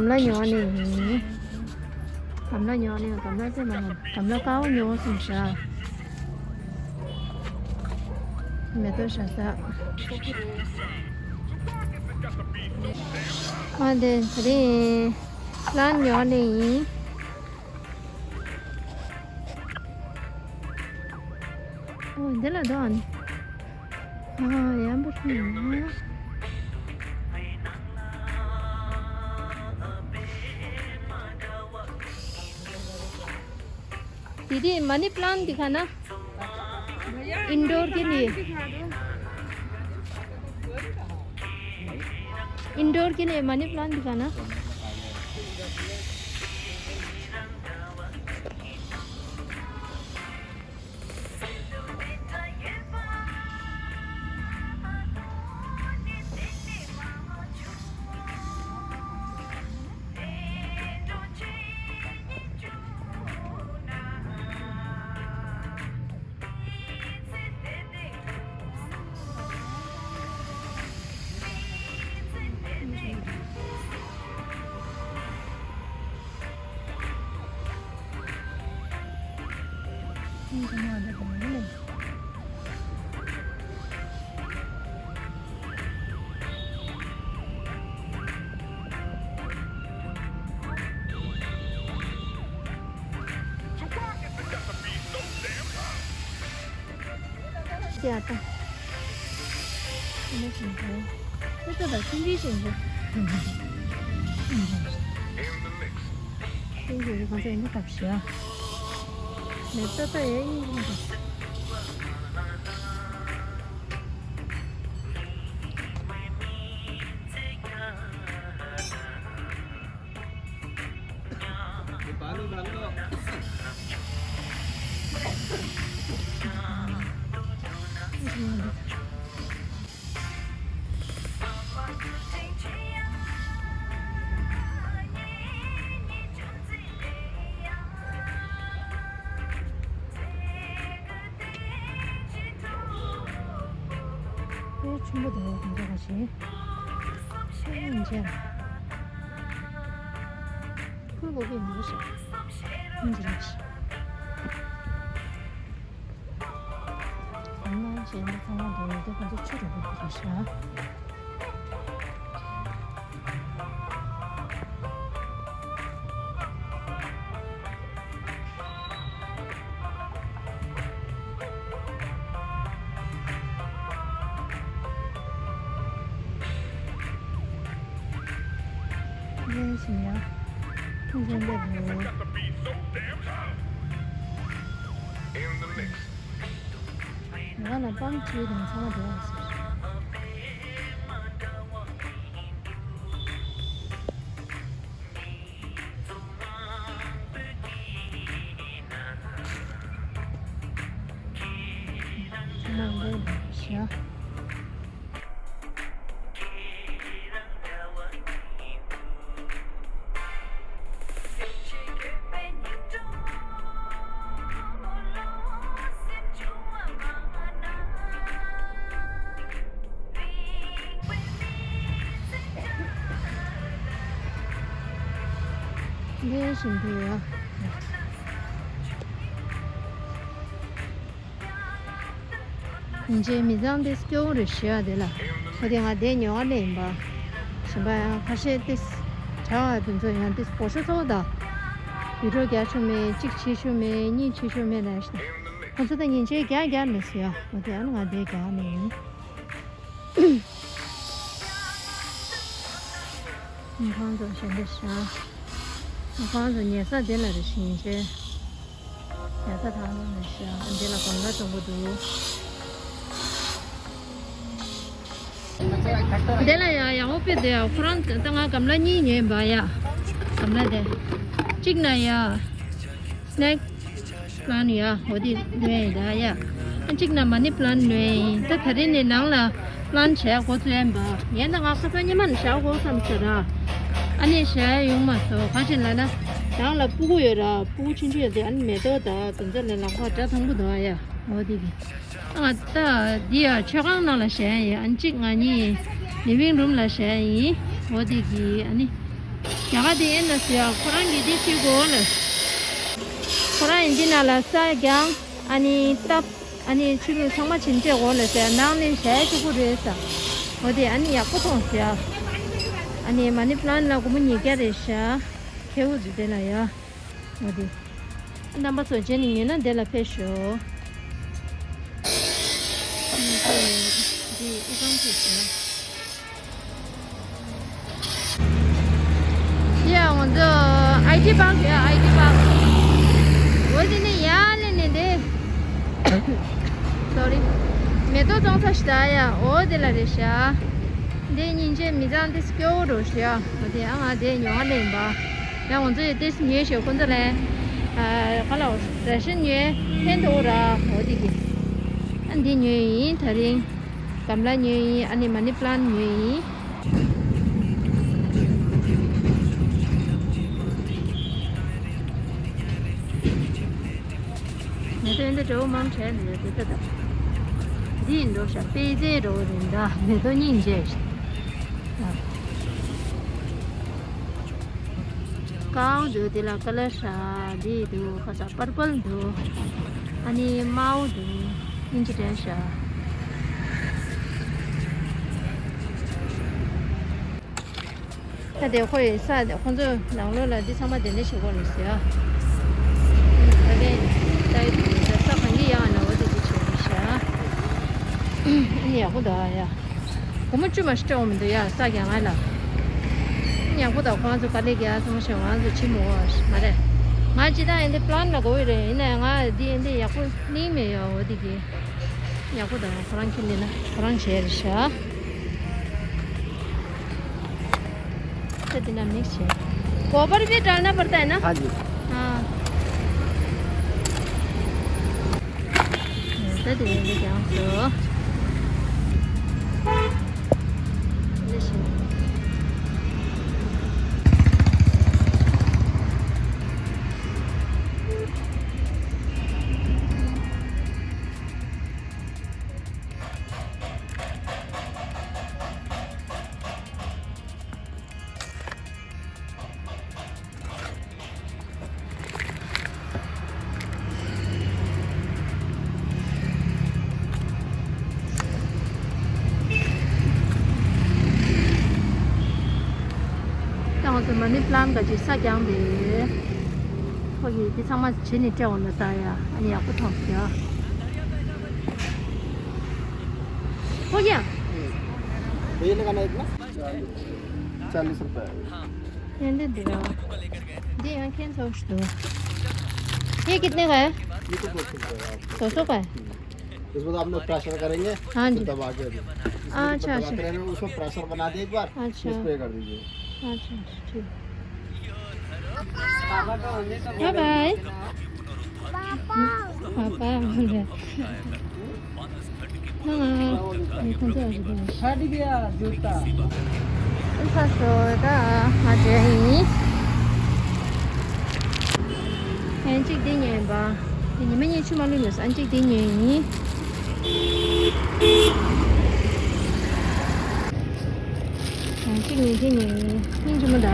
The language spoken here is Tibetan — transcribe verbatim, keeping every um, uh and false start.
གམ་ལ་ཉོ་ནི་ཡིན། གམ་ལ་ཉོ་ནི་གམ་ལ་ཙེ་མ་ཡིན། གམ་ལ་དཀར་པོ་ཉོ་སོང་ཤག་མེ་ཏོག་ཤ་ཟ། ཨ་འདི་དེ་རིང་ལན་ཉོ་ནི་ཡིན། ཨོ་འདི་ལ་འདུག་ཨ་ནི། ཨ་ཡམ་པོ་ཤིན། དེ་དེ་མ་ནི་པི་ལན་ཊི་དེ་ག་ན། ཨིན་ཌོར་གི་ལི། ཨིན་ཌོར་གི་ལི་མ་ནི་པི་ལན་ཊི་དེ་ག་ན། ཡ་ད། ཨ་ནི་ཞིང་ཆེན། ཨེ་ད་ད་ཆུང་ཆུང་ཞིང་ཆེན། ཆུང་ཆུང་ཞིང་ཆེན་གང་ཚ་ཡིན་ད་བཞག་མེད་ད་ད་ཡ་ཡིན་གྱི་མ་རེད། དཔེ་ཆེན་པོ་འདུག་གང་འདྲ་ག་ཞིག་ཨིན་ཇི། ཁོའི་གོ་གི་མི་རེད་ཤག་ཨིན་ཇི་རེད། ཨ་མ་བྱས་ན་ཚང་མ་འདུག་དེ་ཁོ་ཚོ་ཆུ་རུ་འགྲོ་གི་རེད་ཤག་ལན་ཞིག་ཡང་ཐུགས་རྗེ་ཆེ། ང་ལ་པང་བྲིས་དང་ཚང་མ་འགྲོ་བ་ཟེར། ལས་བཞིན་དུ་ཡ། ཡིན་ཅེས་མི་ཚང་དེ་སྐྱོ་བོ་རེ་ཞུ་ཡ་དེ་ལ། ཁོ་དེ་ང་དེ་ཉོ་བ་ལས་ཡིན་པ། གཞན་པ་ཡང་ཁ་ཤས་དེ། གྲྭ་བ་དེ་ཚོ་ཡང་དེ་སྤོ་ཤོ་ཚོ་དང་། བི་ཌིའོ་རྒྱག་ཆོག་མེད་གཅིག་བྱེད་ཤོག་མེད་གཉིས་བྱེད་ཤོག་མེད་ལ་ཡ་ཤི། ཁོ་ཚོ་ད་ཉིན་ཆད་རྒྱག་རྒྱག་མེད་ཟེར་ཡ། ཁོ་དེ་ཡང་ང་དེ་རྒྱག་ནས་ཡིན། ཁང་ཚོ་ཞེ་འདྲ་ཤག་ཁང་ཚོ་ཉལ་ས་དེ་ལ་རེ་ཞིང་ཆེ། ཉལ་ས་ཐང་ལ་རེ་ཤག་འདི་ལ་གོང་ལ་གཏོང་གི་འདུག་འདི་ལ་ཡ་ཡག་པོ་དཔེ་འདུག་ཡ། ཁོ་རང་ད་ང་གམ་ལ་གཉིས་ཉོས་པ་ཡ། གམ་ལ་དེ། གཅིག་ན་ཡ། སི་ནེག་པི་ལན་ཡ། འོ་དེ་ལོན་ཡིན་ད་ཡ། ཨ་གཅིག་ན་མ་ནི་པི་ལན་ལོན་ཡིན། ད་ད་རེས་ནས་ནང་ལ་པི་ལན་བྱས་འགོ་བཙུགས་ཡིན་པ། ངས་ད་ང་ཁ་སང་སྔོན་མ་ནས་བཞག་དགོས་བསམ་ཟེར་ར། ཨ་ནི་བཞག་ཡོང་མ་སོང་། གང་ཞིག་ལབ་ན། ནང་ལ་སྤུ་གུ་ཡོད་ར། སྤུ་གུ་ཆུང་ཆུང་ཡོད་དེ། ཨ་ནི་མེ་ཏོག་ད་དེ་ཚོ་ལ་ལག་པ་འདྲ་ཐང་པོ་འདུག་ཨ་ཡ། འོ་དེ་གི། ཨ་ད་འདི་ཡ་མཆོད་ཁང་ནང་ལ་བཞག་ཡིན། ཨ་གཅིག་ང་གཉིས་ལི་ཝིང་རུམ་ལ་བཞག་ཡིན། འོ་དེ་གི་ཨ་ནི། ཡ་ག་དེ་ཨེ་ན་ཟེར་ཡ། ཁོ་རང་གིས་འདི་ཁྱེར་དགོས་ལ། ཁོ་རང་ཡིན་འདི་ན་ལ་ས་རྒྱང་། ཨ་ནི་སྟབས། ཨ་ནི་ཆུ་ལུད་ཚང་མ་བྱིན་སྤྲད་དགོས་ལ་ཟེར། ནང་ནས་ཞལ་གཅིག་པུ་རེད་ས། འོ་དེ་ཨ་ནི་ཡག་པོ་མཐོང་ཟེར་ཡ། ཨ་ནི་མ་ནི་པི་ལན་ལ་སྒོར་མོ་ཉིས་བརྒྱ་རེད་ཤག་ཁེའུ་ཟུ་དེ་ལ་ཡ། འོ་དེ། རྣམ་པ་ཚོ་རྗེས་ནས་ཉོས་ན་དེ་ལ་ཕེབས་ཤོག་འདི་ཨི་ཁང་ཅིག་ཟེར། ཡ་ང་ཚོ་ཨའི་ཊི་པཱག་ཡ། ཨའི་ཊི་པཱག་འོ་དེ་ནས་ཡར་སླེབས་ནས་དེ། སོ་རི། མེ་ཏོག་བཙོང་ས་ཞིག་ད་ཡ། འོ་དེ་ལ་རེད་ཤག་འདི་སྙིང་རྗེ་མི་ཚང་དེ་སྐྱོ་བོ་འགྲོ་ཤག་འོ་དེ་ཨ་ང་དེ་ཉོ་ག་ལེན་པ། ཡ་ང་ཚོ་ཡི་དེ་ཉོས་ཤག་ཁོ་ཚོ་ལས། ཨ་ག་ལ་ར་ཤན་ཉོས་ཕན་ཐོགས་ར། འོ་དེ་གི། ཨ་འདི་ཉོས་ཡིན་དེ་རིང་། གམ་ལ་ཉོས་ཡིན། ཨ་ནི་མ་ནི་པི་ལན་ཉོས་ཡིན། ངས་དོན་དེ་འདྲ་བོ་མང་དྲགས་འདུག་དེ་ལྟ་དང་། འདི་ཡིན་འགྲོ་ཤག་པེ་ཙེ་འགྲོ་བོ་རེད་ད། མེ་ཏོག་སྙིང་རྗེ་ཞིག་དཀར་པོ་འདུག་དེ་ལ་ཀ་ལར་ཤག་འདི་འདུག་ཁ་ས་པར་པལ་འདུག་ཨ་ནི་དམར་པོ་འདུག་སྙིང་རྗེ་དྲན་ཤག་ད་དེ་ཁོ་ཡི་ས་དེ་ཁོ་ཚོ་ནང་ལོགས་ལ་འདི་ཚང་མ་དེ་འདྲ་བྱེད་དགོས་རེད་ཟེར། ད་ལྟ་ད་ལྟ་ས་གང་གི་ཡང་ན་འོ་དེ་དེ་བྱེད་རེད་ཤག་ཨ་ནི་ཡག་པོ་འདུག་ཨ་ཡ། སྒོར་མོ་བཅུ་མ་ཞིག་སྤྲད་འོང་མི་འདུག་ཡ། ས་རྒྱ་ང་ལ། ཡག་པོ་དང་ཁོང་ཚོ་དཀའ་ལས་རྒྱག་ཚང་ཞིང་ང་ཚོ་ཕྱི་མོ་མ་རེད། ང་ཇི་ལྟར་ཡིན་དེ་པི་ལན་ལ་དགོས་རེད། ཡིན་ནའི་ང་འདི་ཡིན་དེ་ཡག་པོ་གླིང་མེད་ཡ། འོ་དེ་གི་ཡག་པོ་དང་ཁོ་རང་ཁྱེར་ལེན་ན་ཁོ་རང་བྱས་རེད་ཤག་ད་འདི་ན་མིག་བྱས། गोबर भी डालना पड़ता है ना? हाँ जी। हाँ। ད་དེ་ཡིན་དེ་ཀྱང་སོ། ད་ང་ཚོ་མ་ནི་པི་ལན་ག་ཅིག་ས་རྒྱང་དེ། ཁོ་གིས་འདི་ཚང་མ་བྱེད་ནས་སྤྲད་འོང་ན་ད་ཡ། ཨ་ནི་ཡག་པོ་མཐོང་ཟེར་ཡ། ཁོ་གིས་ཡ། ये लगाना इतना? चालीस रुपए। ये दे दो। जी हाँ, कैन सोच दो। ये कितने का है? ये तो दो सौ रुपए का है आपका। दो सौ का है? इसमें तो आप लोग प्रेशर करेंगे, हाँ जी। फिर दबा के दो। इसमें अच्छा, दबा के अच्छा। रहना, उसमें प्रेशर बना दे एक बार, अच्छा। स्प्रे कर दीजिए। अच्छा, अच्छा, ठीक। Bye bye. पापा। पापा बोल रहे। हाँ, ये कौन सा वाला बोल रहे? हट गया जूता। ལགས་སོ། ད་ང་འདྲ་ཡིན། ཨན་ཅིག་འདི་ཉོས་པ། ཉི་མ་གཉིས་ཆུ་མ་བླུགས་ནས་ཨན་ཅིག་འདི་ཉོས་ཡིན། ཨན་ཅིག་ཉོས་འདི་ཉོས་ཡིན། སྙིང་རྗེ་མོ་ད།